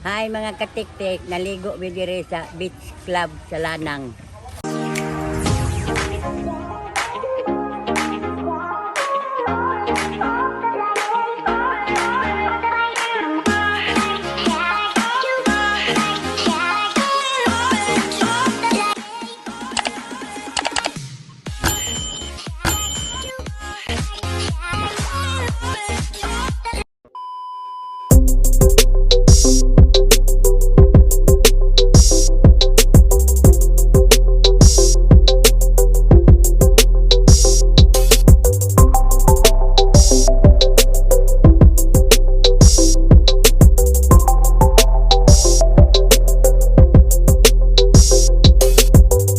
Hi mga katiktik, naligo mi diri sa Beach Club sa Lanang.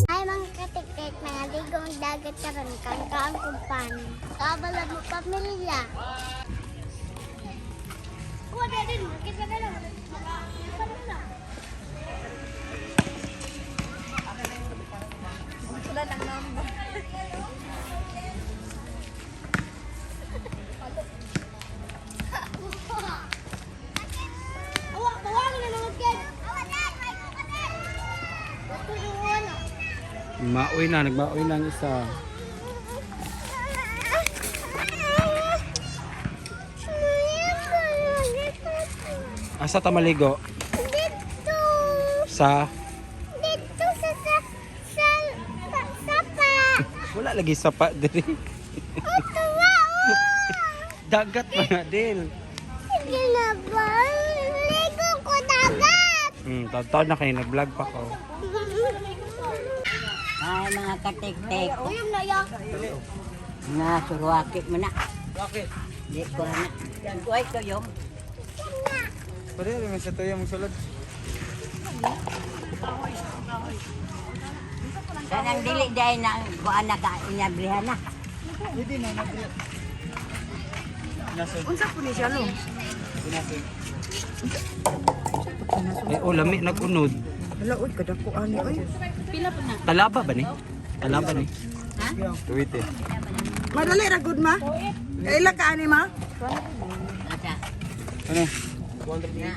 Ay, mga katiktik, mga ligong dagat karon kan kaon kumpan. Kabalad mo pamilya. Kuha na din, kita na lang. Awa, tawagin na naman kid. Awa, dad, may kukatin. Tulungan. Maoy na, nagmaoy na ang isa. Asa ta maligo? Dito! Sa Dito sa sapa! Wala lagi sapa diri. Ito ba? Oh! Dagat mga dil. Sige na ba? Ligo ko dagat! Taon na kayo nag-vlog pa ko. Hi mga katiktik. Uyom na ya. Nga suruakit mo na. Bakit? Di ko na. Kuhay ko yung. Pwede rin sa tuyo mong sulod. Kanang dili dahil na kuan na ka inyablihan na. Hindi na, nabri. Nasod. Unsa po ni siya no? Nasod. Ay, oh, lami nagunod. Hala oy kadako ani oy. Talaba ba ni? Talaba ni. Tuwit eh. Madali ra gud ma. Kaila ka ani ma? Asa? Ano? Na.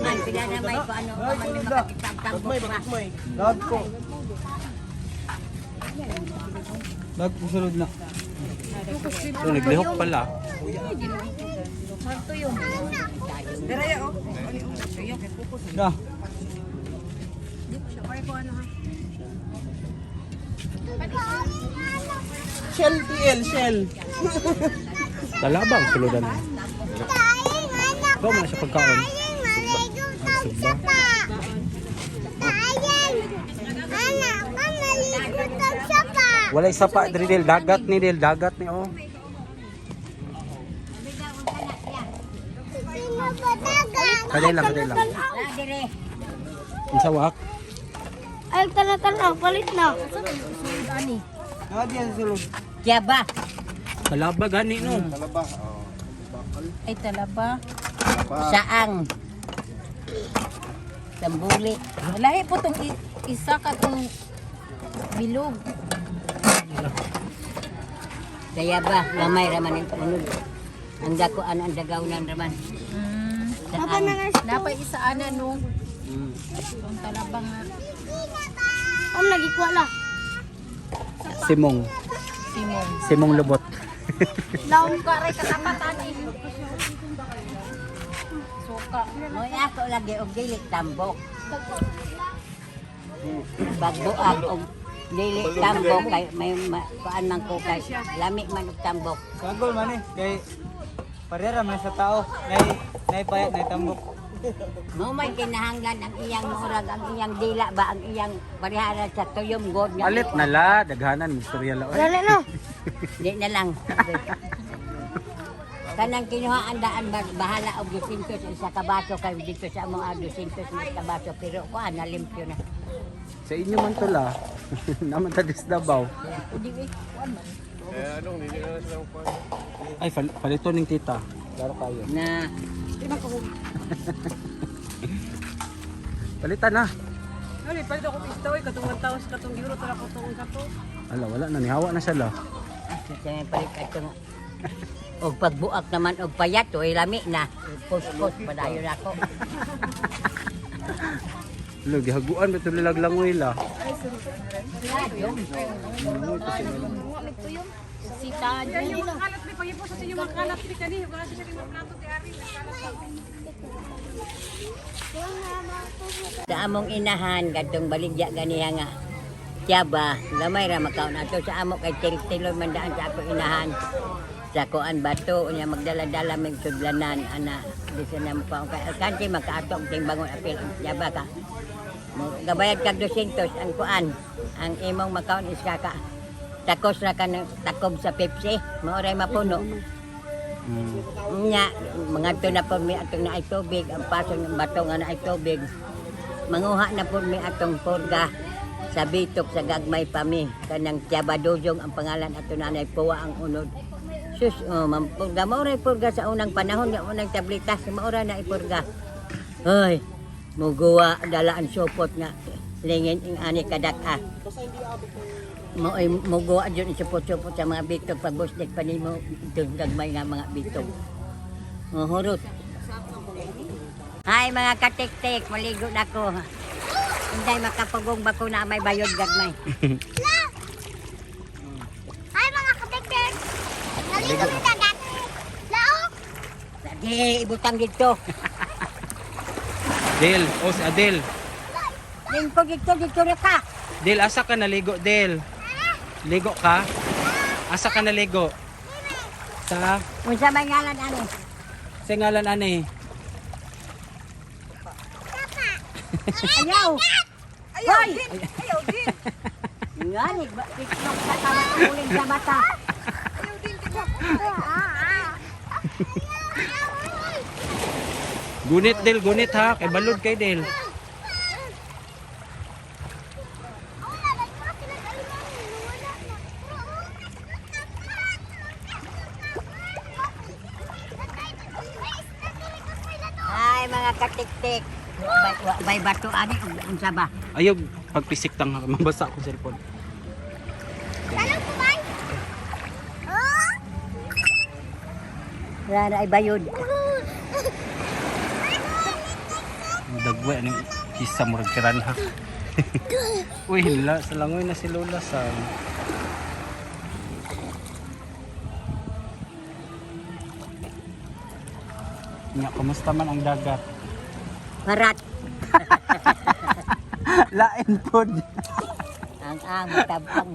Man, sila na may kung ano pa man may makakitang-tambok pa. Lag ko. Lag ko sulod na. So, naglihok pala. Dira ya oh. Da. Shell TL, shell. Talaba ang suludan. Ikaw man siya pagkaon. Maligo Ay, sugba. sapa! Tayan! Anak ka, maligo tag sapa! Walay sapa diri dil, dagat ni dil, dagat ni oh. Sino ba dagat? Kaday lang, kaday lang. Na dire. Unsa wak? Ay, tara, palit na. Nadi yan sa sulod. Kaya ba? Talaba gani no. Talaba. Oh. Ay, talaba. Saang? Tambuli. Lahi po itong isa ka itong bilog. Kaya ba? Gamay raman ang unod. Ang dako ano ang dagawnan raman. Saang? Napay isa ana no. Itong talaba nga. Ang nagikuha la. Simong. Simong. Simong lubot. Laom. Suka ray katapatan eh. Suka. Moy ako lagi og dili tambok. Pagbuak og dili tambok kay may kuan man ko kay lami man og tambok. Sagol man eh. Kay parera man sa tao. Nay nay payat nay tambok. Mo may kinahanglan ang iyang murag ang iyang dila ba ang iyang parehara sa tuyom god nga. Alit na la, daghanan istorya la. oy. Dali no. Di na lang. Kanang kinuha ang daan bahala og 200 isa ka baso kay dito sa among 200 na ka baso pero kuan na limpyo na. Sa inyo man to la. Naman ta Davao. Ay, palito ning tita. Laro kayo. Na Palitan na. Ano, palit ako isda oy katong 1,000 katong euro tara ko tong sa to. Ala, wala na nihawa na siya la. Sa palit atong og pagbuak naman og payat oy lami na. Post-post padayon ako. Lo, gihaguan ba ito langoy la? Si Tad. Yung mga kalat ni pagipos sa inyo mga kalat ni kani, wala siya mga plato ti Ari. Sa among inahan kadtong baligya ganiya nga tiyaba, gamay ra makaon ato sa amo kay tiloy man daan sa ako inahan. Sa kuan bato unya magdala-dala mig sudlanan ana bisan na mo kaon kay alkante makaato og timbangon apil ang tiyaba ka. Mo gabayad kag 200 ang kuan ang imong makaon is kaka takos ra ka ng takob sa Pepsi, mao ray mapuno. Nya, mga na po mi atong naay tubig, ang paso ng bato nga naay tubig. Manguha na po mi atong purga sa bitok sa gagmay pa mi. Kanang Tiyabadojong ang pangalan ato nanay Puwa ang unod. Sus, oh, ma'am, purga, maoray purga sa unang panahon, nga unang tablitas, maora na ipurga. Hoy, muguwa, dala ang supot nga, lingin ing ani kadak-a. Mo ay muguwa dyan supot-supot sa mga bitog pagbusdik pa nimo itong gagmay nga mga bitog. Muhurot. Hi mga katiktik, maligo na ko. Hindi makapugong bako na may bayod gagmay. Hi mga katiktik! Naligo mi dagat. Laok! Lagi ibutang dito. Del, o si Adel. Lingko dito dito na ka. Del, asa ka naligo, Del? Ligo ka? Asa ka naligo? Sa? Unsa may ngalan ani? Sa ngalan ani? Ayaw. Ayaw din. Ayaw din. Ngani ba tiktok sa tama uling sa mata. Ayaw din tigok. Gunit, Del, gunit ha. Kay balod kay Del. Ay mga katiktik. Bay, bay bato ani unsa ba? Ayaw, pagpisik tang mabasa ako cellphone. Talong ko ba? Oh! Wala na ay bayod. Dagwa ni kisa murag piranha. Uy, hila sa langoy na si Lola sa. Nya, kumusta man ang dagat? Marat. Lain pod. Ang amo tabang.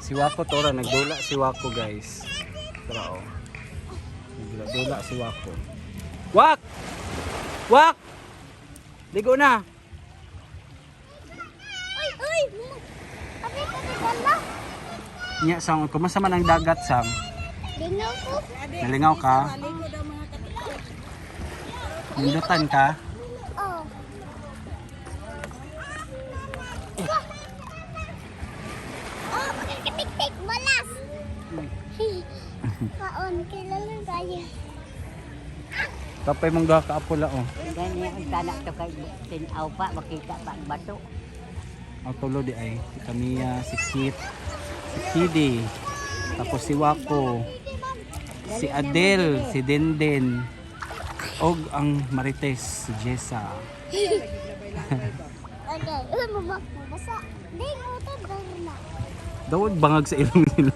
Si Wako tora nagdula si Wako guys. Tara oh. Nagdula si Wako. Wak! Wak! Ligo na. Uy, uy! Abi ko dala. Nya sang kumusta man ang dagat sam? Lingaw ko. Nalingaw ka? Ligo daw mga katiktik. Nindutan ka? Oh. Oh, mga katiktik, balas. Kaon, kilala tayo. Kapay mong duha ka apula oh. Gani ang tanak to kay tinaw pa makita pa ang bato. Ang tulo di ay si Camilla, si Kit, si Kidi, tapos si Wako, si Adele, si Denden, og ang Marites, si Jessa. Okay. Uy, mabasa. Ding, utod, na. Dawag bangag sa ilong nila.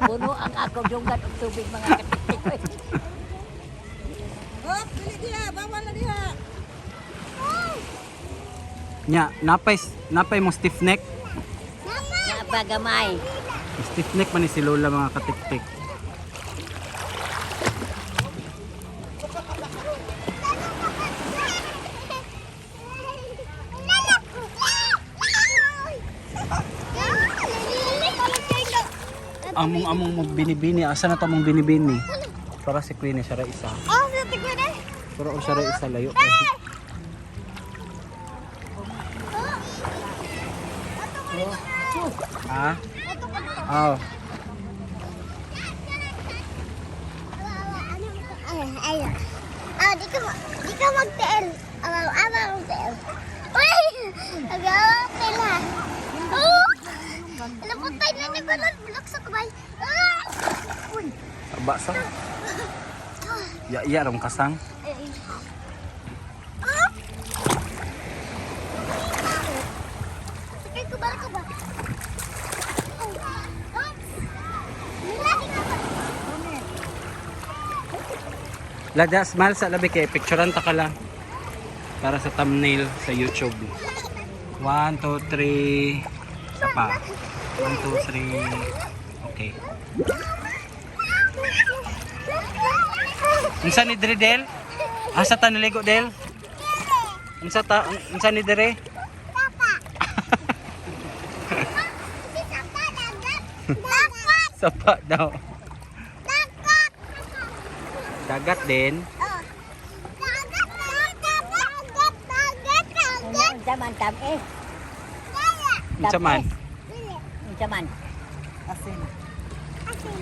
Puno ang ako dunggan og tubig mga katiktik. Oy. Hop, dili diha, bawal na diha. Nya, napay napay mo stiff neck. Napa gamay. Stiff neck man ni si Lola mga katiktik. Among-among mo binibini, asa na to mong binibini? Para si Queenie siya ra isa. Oh, sa tignan eh. Pero siya ra isa layo. kay. Ha? Oh. Ay, ay. Ah, di ko Ikaw magtiil. Awaw, awaw ang tiil. Uy! Agaw ang tiil ha. Oh! Naputay na ni Balon. Bulok sa kamay. Ah! Uy! Aba sa. Ya ya rong kasang. Ay. Ah! Sakay ko ba? Ko ba? Oh. Ah! Nilagi ka ba? Lada smile sa labi kay picturean ta ka lang para sa thumbnail sa YouTube. 1 2 3. Isa pa. 1 2 3. Okay. Unsa ni diri Del? Asa ta naligo Del? Unsa ta unsa ni dire? Papa. Sapa dagat. Dagat. Sapa daw. Dagat. Dagat din. Oh. Dagat. Dagat. Dagat. Dagat. Dagat. Unsa man tam eh? Daya. Unsa man? Dili. Unsa man? Asin. Asin.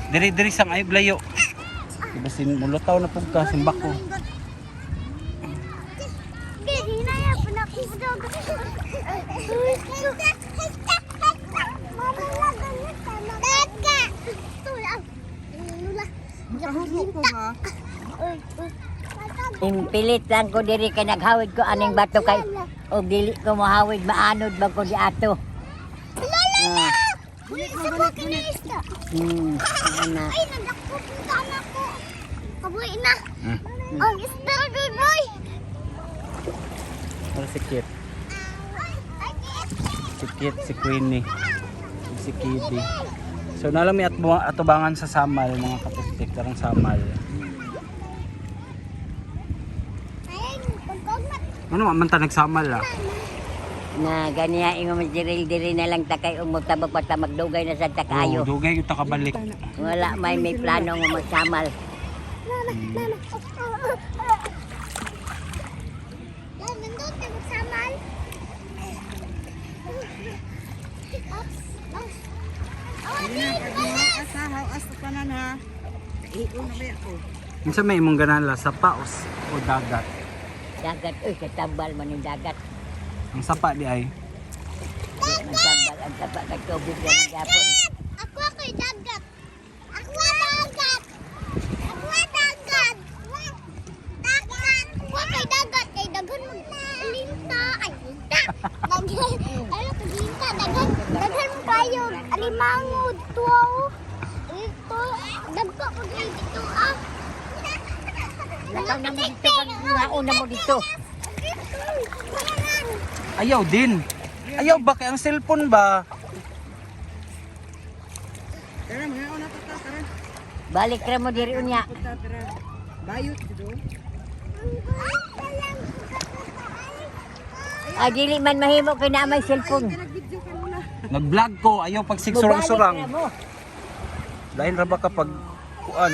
Diri diri sang ayog layo. Diba sin mulutaw na pug ka simbak ko. Gini na ya Makahurot ko ha. Impilit lang ko diri kay naghawid ko aning bato kay og dili ko mohawid maanod ba ko di ato. Ah, Balik mo, balik, balik. Ana. Ay, nagdakpo po sa anak ko. Kabuhi na. Hmm. Ang isda, good boy. Para si Kit. Ay, ay, Si Kit, si Queenie, ug si Kiddy. So nalami at atubangan sa Samal mga katiktik karang Samal. ay, pagkogmat. Ano man ta nagsamal ah? Na ganiya ingon mo diri diri na lang ta kay og magtabok pa ta magdugay na sad ta kaayo. Oh, dugay gyud ta kabalik. Wala may may plano nga magsamal. Mama, mama. Oh, oh, oh. Yan, nandun tayo magsamal. Oops, oops. Oh, Hindi na, pag hawas ha, hawas na tanan ha. Iyon na kaya ko. Unsa may imong ganahan la sapa o, o dagat? Dagat uy sa tambal man yung dagat. Ang sapa di ay. Di man tambal ang sapa kay tubig ra man gapon. Ako ako'y dagat. Ako dagat. Ako dagat. Dagat. Ako ako'y dagat. Kay daghan mag linta. Ay, linta. Daghan. Ano ko linta? Daghan. Daghan mo kayo. Alimango. Tuwaw. Ito. Dagko ko dito ah. Lakaw na mo dito pag nauna mo dito. Ayaw din. Ayaw ba kay ang cellphone ba? Tara, mga una ta, ta, tara. Balik ra mo diri unya. Punta, tara. Bayot dito. Ay dili man mahimo kay naa may cellphone. Ay, nag-video ka muna. Nag-vlog ko ayaw pag Mubalik sigsurang-surang. ra mo. Lain ra ba kapag kuan?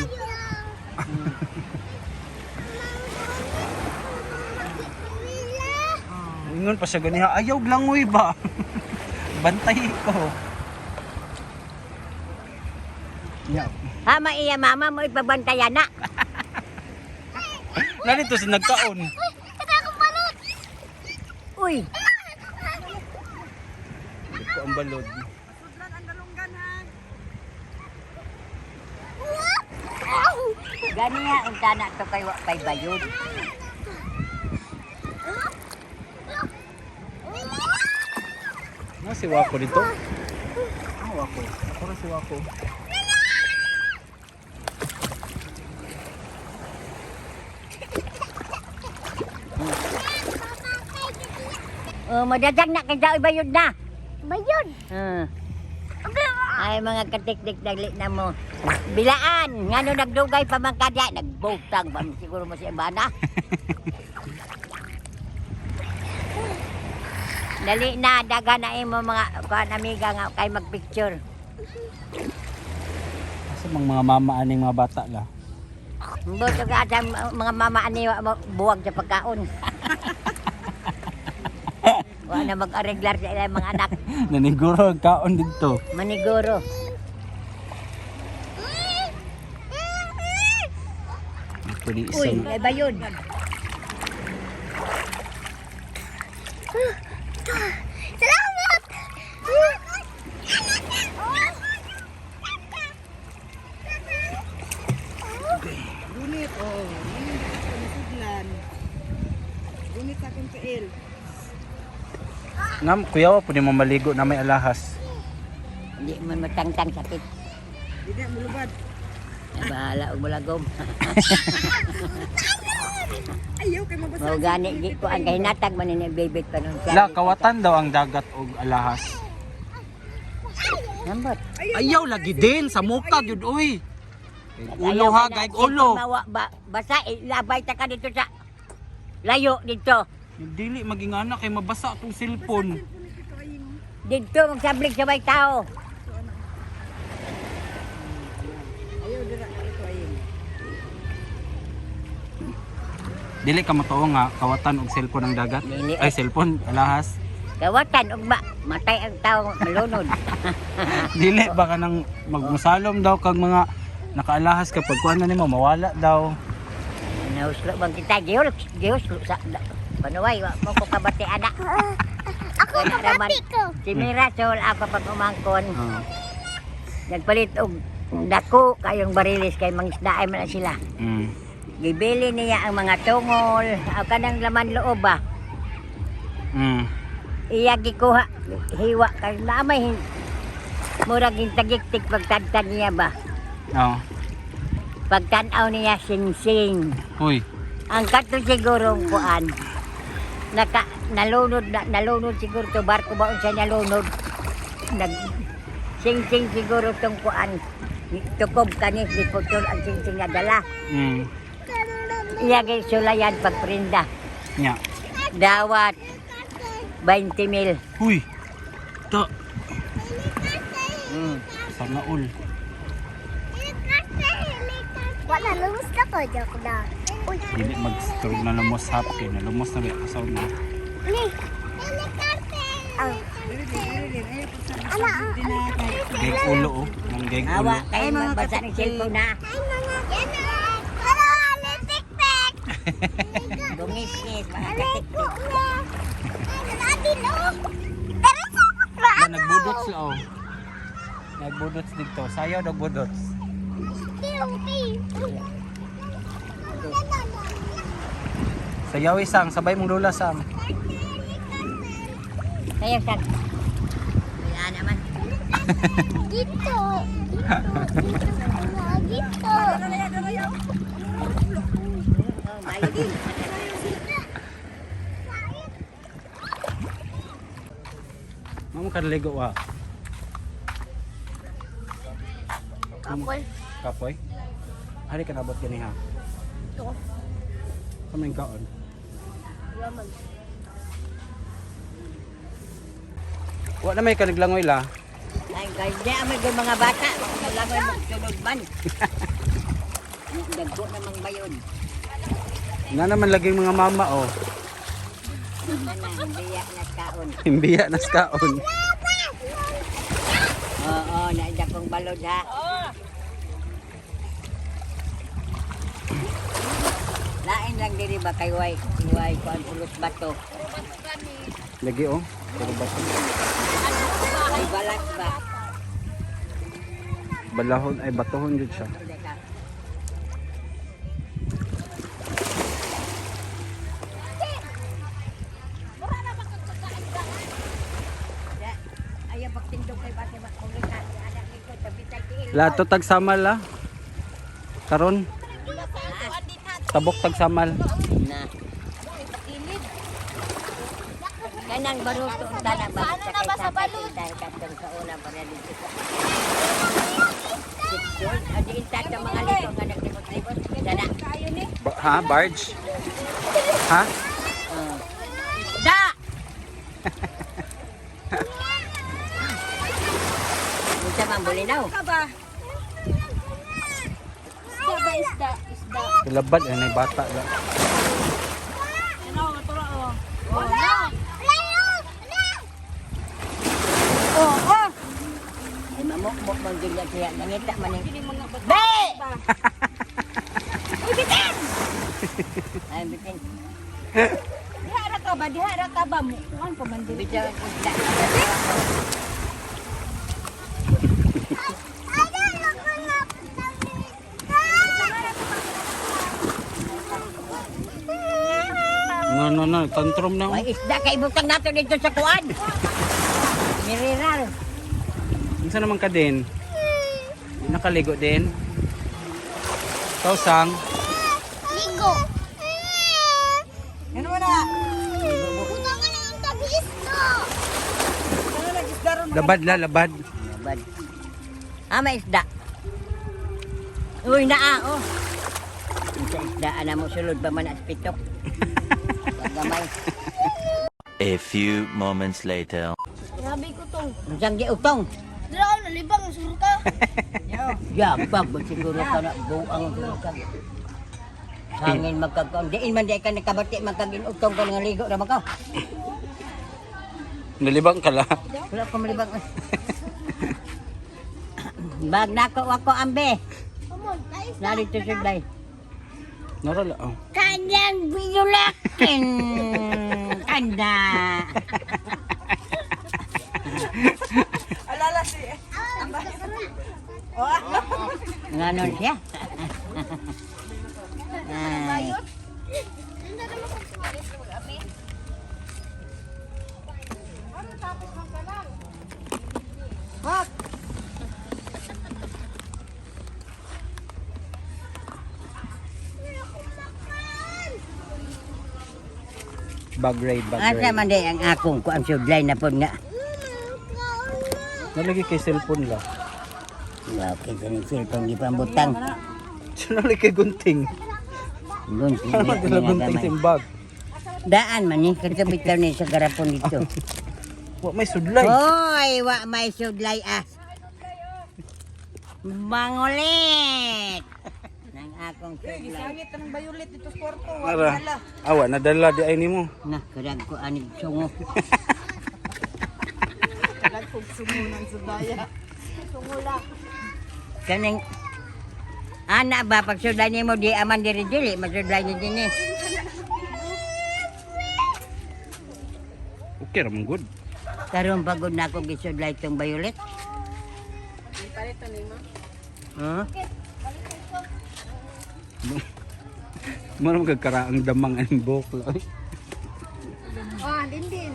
Ingon pa siya ganiha, ayaw langoy ba? Bantay ko. Yeah. Hama iya mama mo ipabantayan na. Narito si nagkaon. Uy, kada akong balot. Uy, Ko ang balod. Sudlan ang dalunggan ha. ganiya unta na to kay wa pay bayod. Ano si Wako dito? Ah, Wako. Ako ra si Wako. Oh, madadag na kay daw bayod na. Bayod. Ay mga katiktik dali na mo. Bilaan ngano nagdugay pa man kada nagbutang pa man siguro mo si Ivana. Dali na daga na imo mga kuan amiga nga kay magpicture. Asa mang mga mama aning mga bata la? Buto ka at mga mama ani wa mo buwag sa pagkaon. Wa na mag-areglar sa ilang mga anak. Naniguro ang kaon dito. Maniguro. Pwede Uy, isang. may bayod. Salamat! Gunit, oh. Gunit ako nasudlan. Gunit sa akong tiil. Ngam, kuya wa pwede mo maligo na may alahas. Hindi man matangtang sakit. Di na, mulubad. Ay, bahala og bulagom. Ayaw, kay mabasa. Mao gani di ko ang kahinatag man ni bibit pa nun. La, kawatan daw ang dagat og alahas. Nambot. Ayaw lagi din sa muka gyud uy. Ulo ha, gayg ulo. Mawa, ba, basa, eh, labay ta ka dito sa layo dito. Dili magingana kay mabasa atong cellphone. Dito magsablig sa may tao. Ayaw, dira ka ito ayun. Dili ka matuo nga kawatan og cellphone ang dagat. Dili. Ay cellphone, alahas. Kawatan og ba, matay ang tao malunod. Dili baka nang magmusalom daw kag mga nakaalahas kapag kuan na nimo mawala daw. Nahuslo bang kita gihul gihuslo sa panuway wa mo ko kabati ana. Ako Wala naman. kabati ko. Si Mirasol ako pag umangkon Oh. nagpalit og dako kayong barilis kay mangisdaay man na sila. Gibili niya ang mga tungol, aw kanang laman loob ba. Iya gikuha hiwa kay naamay murag hintagiktik pagtagtag niya ba. Oh. Pagtan-aw niya singsing. Uy. Ang kato siguro kuan. Naka nalunod na, nalunod siguro to barko ba unsa nalunod. Nag singsing siguro tong kuan. Tukob kani giputol ang singsing nga dala. Iya kay sulayan pagprinda. Nya. Dawat 20 mil. Uy. Ta. Sana all. Wala, lumus na ko. Joke na. Uy, Dili mag-stroke na lumos hap kay na lumos na ba kasaw na. ni. Ah. Dili, dili, dili. Ayaw po sa Ala, ah, di na kay. Geg ulo oh. Nang geg ulo. Awa kay magbasa ng cellphone na. Ay, mga... Yan na. Hello, alitikpik. Bungis-ngis mga Aliko katiktik. na. Ay, nalabi no. Pero sa Na nagbudots la oh. Nagbudots dito. Sayaw daw budots. Sayaw isang sabay mong lula sam. Sayaw sa. Wala naman. Dito. Dito. Dito. Oh, mayo. Mamo ka naligo wa. Kapoy. Kapoy. Hari ka nabot gani ha. Ito. Kaming kaon. Yaman. Wa na may kaniglangoy la. Ay, guys, di amay yung mga bata. Wala ko magsunod man. Dagko namang bayon. Na naman lagi mga mama oh. Ana, biya na kaon. Imbiya na sa kaon. Oo, naida kong balod ha. Lain lang diri ba kay way, way kuan ulos bato. Lagi oh. Pero bato. Ay balat ba? Balahon ay batohon jud siya. Teka. Ayaw pagtindog kay bate ba kung ika anak nito tabi tiil. Lato tag samal la. Karon. Tabok tag samal. Na. Kanang baruto ang tana ba? Ano na ba sa balod? Dahil katong sa una pa rin dito sa... Seksyon? O di inta sa mga lito nga naglimot-limot. Sana. Ba ha, barge? Ha? Da! Unsa man bulinaw? Ka ba? Isda ba isda? Isda. Labad ay bata la. Ano, turo oh. Wala! Wala! Oh, oh. Ay mamukmuk man gyud siya. Nangita man ni. Kini mga bata. Be! Uy, bitin! Ay, bitin. Diha ra ka ba? Diha ra ka ba? Kuan pa man diri. Bitin ang isda. No, no, no. Tantrum na. Oh. May isda kay ibutang nato dito sa kuan. Miriral. Unsa naman ka din? Nakaligo din? Ikaw, Sang? Ligo. Yan mo na. Butang ka lang ang tabi-isda. Ano na isda ron? Labad la, labad. Labad. Ah, may isda. Uy, naa, oh. Sa isda, ana mo sulod ba man as pitok? Gamay. A few moments later. Grabe ko tong. Unsang giutong? Dira ako nalibang surta. Yabag ba siguro ka na buang ka. Sangin magkagkaon. Diin man di ka nakabati magkaginutong ka nga ligo ra man ka. Nalibang ka la. Wala ko malibang. Bag nako wako ambe. Come on, guys. Narito sudlay. Narala, oh. Kanyang binulakin. Kanda. Alala si. Oh. Nganon siya. Ay. Wak. Bag raid, bag Asa raid. man di ang akong kuang sudlay na pod nga. Nalagi kay cellphone la. Wow, kay ni cellphone gipambutang. Nalagi kay gunting. Gunting. Ano magdala gunting sa bag? Daan man ni kadto bitaw ni sa garapon dito. Wa may sudlay. Hoy, wa may sudlay ah. Mangulit. Nang akong sudlay. Gisangit ng violet dito sa kwarto. Wa Ara. dala. Awa, nadala di ay nimo. Na, kurag ko anig sungo. Nagpog sumunan sa daya. Kaning ana ba pag sudlay nimo di aman diri dili masudlay ni dinhi. Okay ra man good. Karon pagod na ako gisudlay tong violet. Huh? Mura man kagkaraang damang ang buhok la. Oy. Ah, dindin.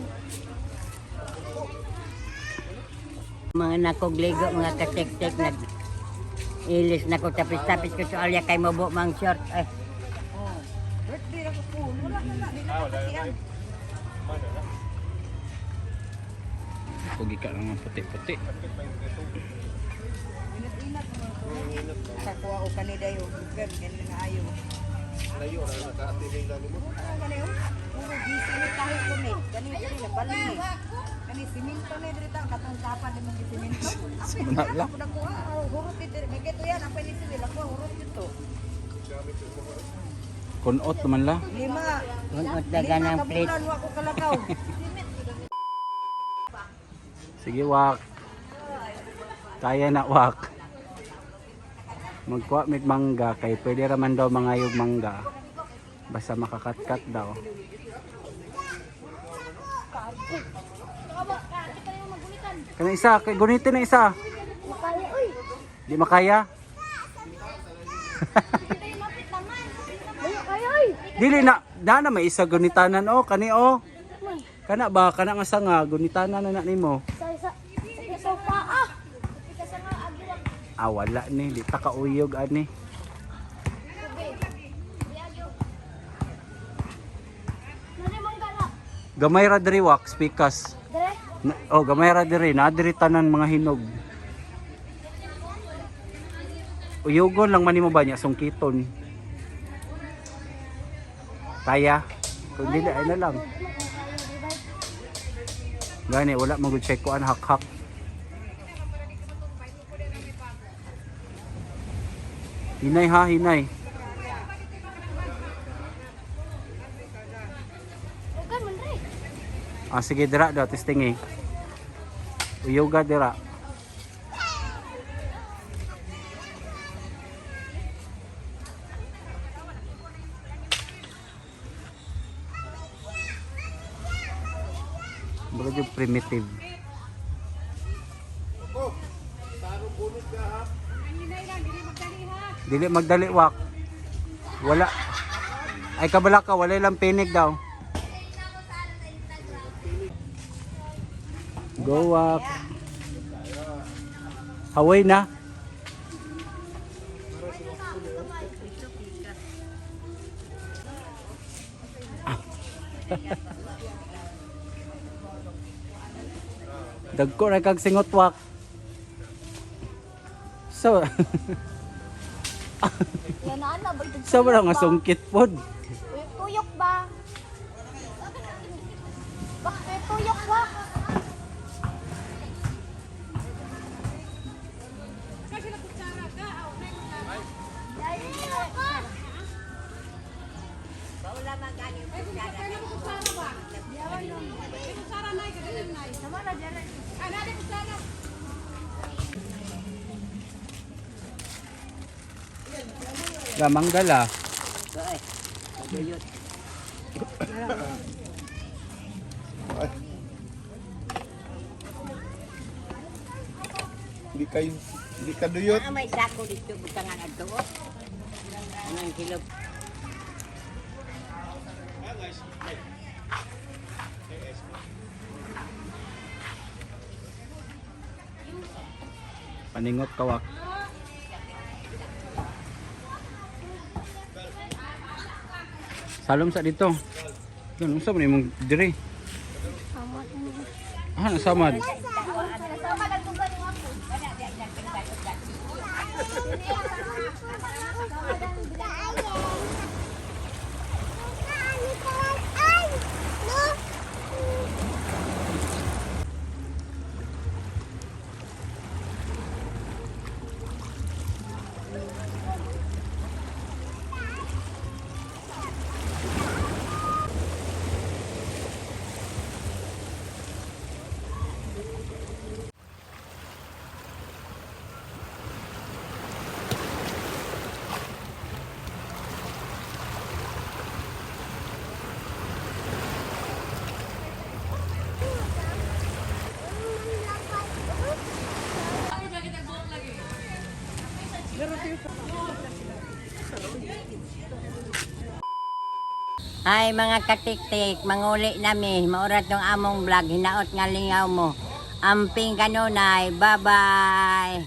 Mga nakog ligo, mga katek-tek nag ilis na ko tapis-tapis ko sa alya kay mobo mang short. Ay, Birthday ra ko po. Wala na na. Di na kasi ang. Pugi ka lang ng puti-puti. Inat-inat mo. Kakuha ko kanida yo. Gan gan nga ayo. Layo ra na ka atiling dali mo. Kani oh. Puro gisinit tayo ko ni. Kani diri na balon ni. Kani simento ni diri ta katong tapa di mo gisimento. Simuna lang. Ako nakuha oh, hurot diri. May kito yan ang pwede sila ko hurot dito. Kunot naman la. Lima. Kunot daga Lima ng ka plate. bulan wa ko kalakaw. Sige, wak. Kaya na, wak. Magkuha mig mangga kay pwede raman daw mangayog mangga. Basta makakatkat daw. Kana isa, kay gunitin na isa. Di makaya? Dili na, dana may isa gunitanan o kani o. Kana ba kana nga sanga gunitanan na na nimo. Sa paa. Ah, wala ni, di ta kauyog ani. Gamay ra diri wax pikas. Na, oh, gamay ra diri, na diri tanan mga hinog. Uyugon lang man nimo ba niya sungkiton. Kaya kung dili ay na lang. Gani wala man gud check kuan hak-hak. Hinay ha, hinay. Ah, sige dira daw testing eh. Uyuga dira. Medyo primitive. Dili magdali, wak. Wala. Ay kabala ka, wala lang pinig daw. Go, wak. Haway na. Dagko ra kag singot, wak. So, Yan na ana ba ito? sa wala nga sungkit pod. Tuyok ba? Bakit tuyok ba? Lamang dala. Ay, paduyot. Hindi kayo, hindi ka duyot. Ah, may sako dito butangan adto. Oh. Anong kilo? Paningot kawak. Salom sa dito. Yun, unsa man imong dire? Ah, nasamad. Ay! No! Ay mga katiktik, manguli nami, maurat tong among vlog, hinaot nga lingaw mo. Amping kanunay, bye-bye!